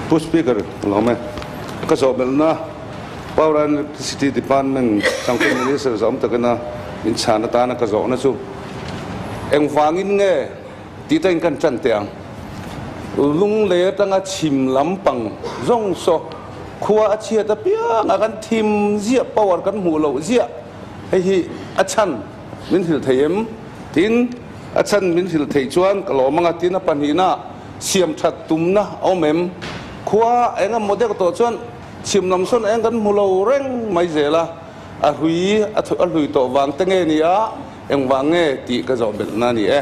Pu Speaker, ka lawm e. Ka zawhbelhna Power and Electricity Department Changtu Minister zawm takina min chhan atana ka zawhna chu engvangin nge tih te in kan tan teh ang. Lunglei atanga chhim lampang zawng saw khua a chhiat apiang a kan thim ziah power kan hmuh loh ziah hei hi a chhan min hrilh thei em? Tin, a chhan min hrilh theih chuan ka lawm anga tin a pahnihna siam that tumna a awm em? Khua eng a model tawh chuan chhim lam sawn eng kan hmu lo reng mai zel a, a hlui a hlui tawh vang te nge ni a, eng vang nge tih ka zawh belhna a ni e.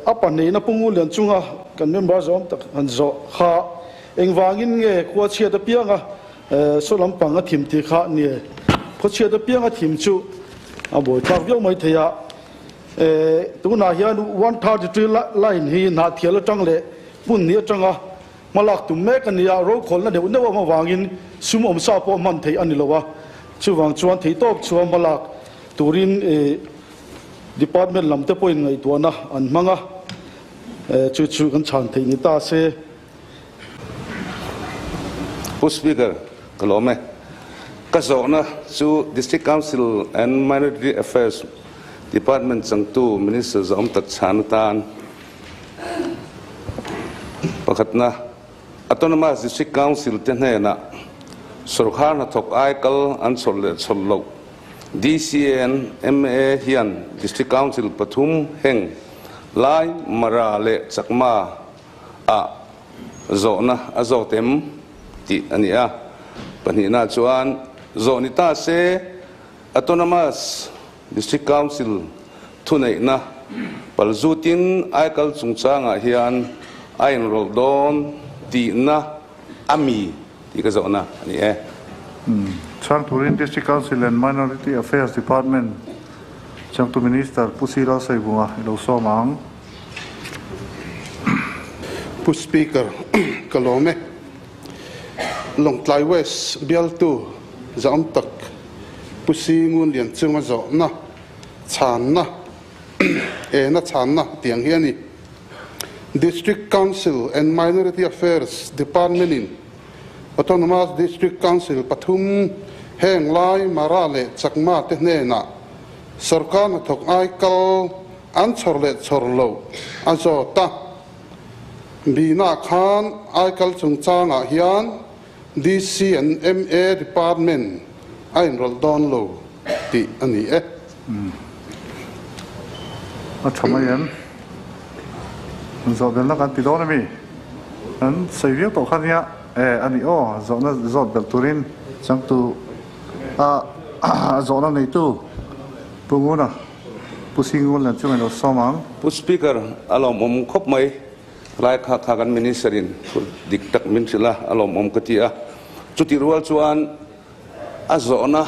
A pahnihna Pu Lian chunga kan member zawm tak han zawh kha eng vangin nge khua chhiat apianga Saw lampang a thim tih kha nie khawchhiat apiang a thim chu a buaithlak viau mai thei a. Tunah hian 133 line hi Hnahthial atang leh hmun hnih atanga hmalak tum mek a ni a, rokhawlna neuh neuh awm avangin sum awmsa pawh hman theih a ni lo a, chuvang chuan theihtawp chhuah hmalak turin department lam te pawhin ngaihtuahna an hmang a, chu chu kan chhan theih ni ta se. Pu Speaker, ka lawm e. Ka zawhna chu District Council and Minority Affairs Department changtu Minister zawm tak chhan atan pakhatna Autonomous District Council te hnenah sorkar hnathawk ai kal an chhawrh leh chhawrh loh DCNMA hian District Council pathum heng Lai, Mara leh Chakma ah zawhna a zawt em tih a ni a. Pahnihna chuan zawh ni ta se Autonomous District Council thuneihna palzutin aikal chungchangah hian a inrawlh dawn tihna a mi tih ka zawhna a ni e. Chhang turin District Council and Minority Affairs Department Changtu Minister Pu Sir Lalsaivunga i lo sawm ang. Pu Speaker, ka lawm e. Lawngtlai West bialtu zahawm tak Pu Si Ngunlian chunga zawhna chhanna ena chhanna tiang hi a ni. District Council and Minority Affairs Department-in Autonomous District Council pathum heng lai Mara leh Chakma te hnenah sorkar hnathawk ai kal An chhawr leh chhawr lo a zawt a. Bina khan aikal chungchangah hian DC and MA Department a inrawlh dawn lo tih a ni e. A tha mai em? Zawhbelhna kan ti dawn a mi? Kan sawi viau tawh kha nia. E, a ni aw, zawhna zawt belh turin changtu a zawhna neitu Pu Nguna. Pu Singun lam chu ngailo sawm ang. Pu Speaker, a lawmawm khawp mai. Lai kha kha kan Minister in thu dik tak min hrilh a, a lawmawm ka ti a. Chutih rual chuan a zawhna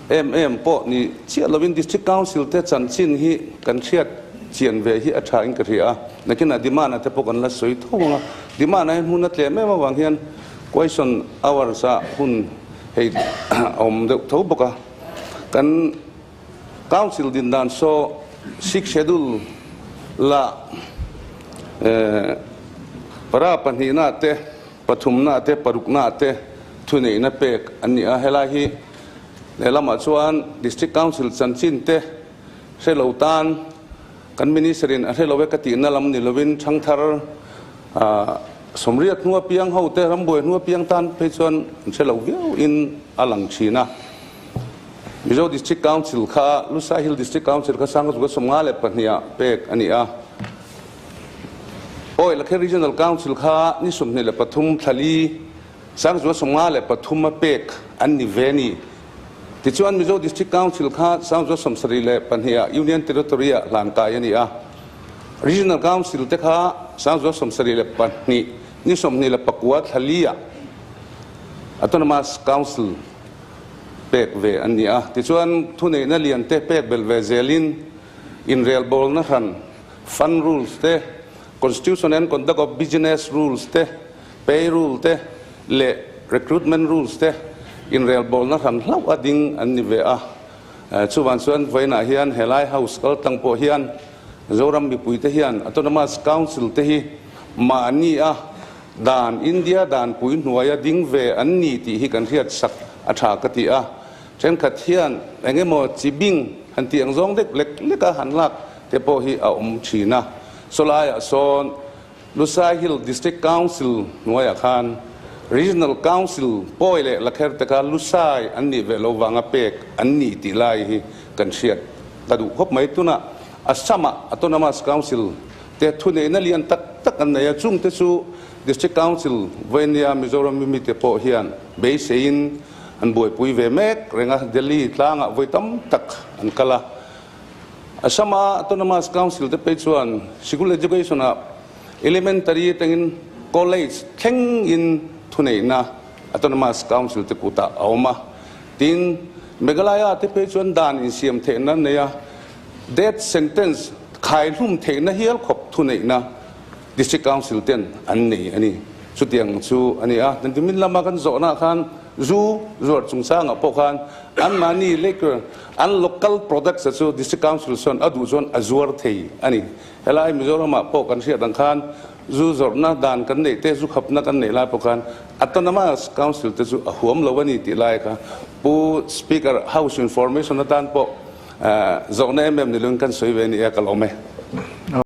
em em pawh ni chiah lovin District Council te chanchin hi kan hriat chian ve hi a tha in ka hria a. Nakinah demand a te pawh kan la sawi tho ang a. Demand ah hian hun a tlem em avang hian question hours ah hun hei a awm deuh tho bawk a. Kan Council din dan saw Sixth Schedule la para pahnihna te, pathumna te, parukna te thuneihna pek an ni a. Helai hi lehlamah chuan District Council chanchin te hre lo tan kan Minister in a hre lo e ka tihna lam ni lovin thangthar sawmriat hnua piang ho te, rambuai hnua piang tan phei chuan an hre lo viau in a lang thin a. Mizo District Council kha Lusai Hill District Council kha Sangzuka 52 ah pek a ni a. Awi Lakher Regional Council kha ni 23 thlali Sangzuka 53 a pek an ni ve ni. Tichuan Mizo District Council kha Sangzuka 72 ah Union Territory ah hlan kai a ni a. Regional Council te kha Sangzuka 72 ni 29 thlali ah Autonomous Council pek ve an ni a. Tichuan, thuneihna lian te pek belh ve zelin inrelbawlna hran, fund rules te, constitution and conduct of business rules te, pay rule te leh recruitment rules te inrelbawlna hran hlauh a ding an ni ve a. Chuvang chuan vawiinah hian helai House kaltlang pawh hian Zoram mipuite hian Autonomous Council te hi mahni a. Dan, India danpui hnuaia ding ve an ni tih hi kan hriat sak a tha ka ti a. Thenkhat hian eng emaw chi bing han tih ang zawng dek lek lek a han lak te pawh hi a awm thin a. Sawlaiah sawn Lusai Hill District Council hnuaiah khan Regional Council pawi leh lakher te kha Lusai an nih ve lo vanga pek an ni tih lai hi kan hriat ka duh khawp mai. Tunah Assam-ah Autonomous Council te thuneihna lian tak tak an nei a, chungte chu District Council Vainia Mizoram mite pawh hian beiseiin an buaipui ve mek reng a, Delhi tlangah vawi tam tak an kal a. Assam-a Autonomous Council te phei chuan sikul education-ah elementary atangin college thlengin thuneihna Autonomous Council te kutah a awm a. Tin, Meghalaya te phei chuan dan insiam theihna an nei a, Death sentence khaihlum theihna hial khawp thuneihna District Council ten an nei a ni. Chutiang chu a ni a. Nandimin lama kan zawhnaah khan zu zuar chungchangah pawh khan anmahni liquor, an local products a chu District Council chuan a duh chuan a zuar thei a ni. Helai Mizoramah pawh kan hriat ang khan zu zawrhna dan kan neih te, zu khapna kan neih lai pawh khan Autonomous Council te chu a huam lo a ni tih lai kha Pu Speaker House Information atan pawh Zawhna em em ni lung kan sawi ve a ni e, ka lawm e.